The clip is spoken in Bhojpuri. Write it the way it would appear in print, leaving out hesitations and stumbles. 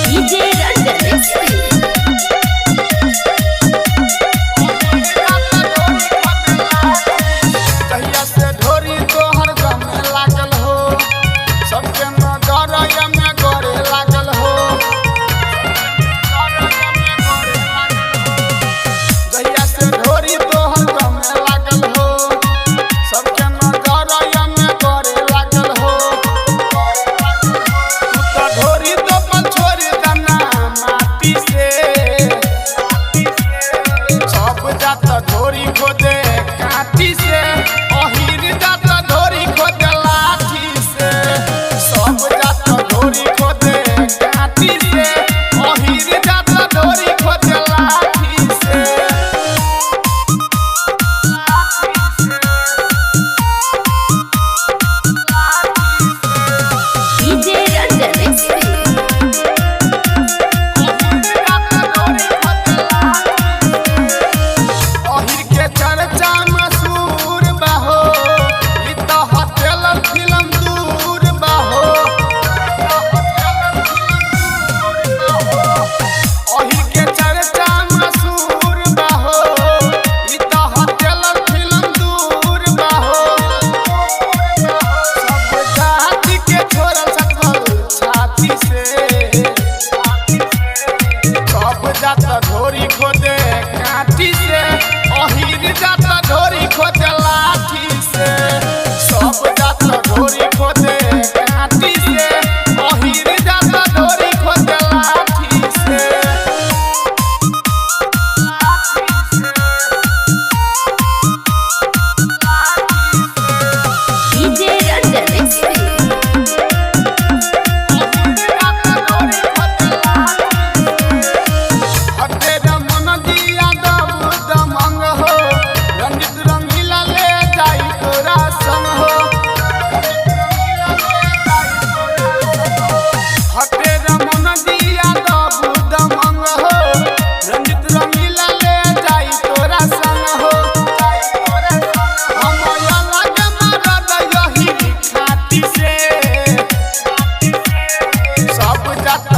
डीजे रंजन मिस्त्री। कहिया से ढोरी तोहर गमे लागल हो, सबके नजर में गरे लागल हो। जहिया से ढोरी तोहर गमे लागल हो, सबके नजर में गरे लागल हो। तू तो ढोरी तो पल छोड़ दना माटी से, सब जात ढोरी खोदे काठी से, अहिर जात ढोरी खोदे लाठी से। सब जात ढोरी खोदे काठी से, अहिर जात ढोरी खोदे लाठी से। डीजे रंजन मिस्त्री। अहिर के चर्चा मशहूर बाहो, ई त हटेल फिल्म दूर बाहो। अहिर के चर्चा मशहूर बाहो, ई त हटेल फिल्म दूर बाहो। सब जाति के छोड़ल सकल छाती से, सब जात ढोरी खोदे काठी से, अहिर जात ढोरी खोदे लाठी से। सब जात ढोरी खोदे काठी से, अहिर जात ढोरी खोदे लाठी से। डीजे रंजन मिस्त्री। हटे रमन दिया दब दमंग हो, रंजित रंगीला ले जाई तोरा संग हो। हटे रमन दिया दब दमंग हो, रंजित रंगीला ले जाई तोरा संग हो। हम अलग मरद यही खाती से, सब जात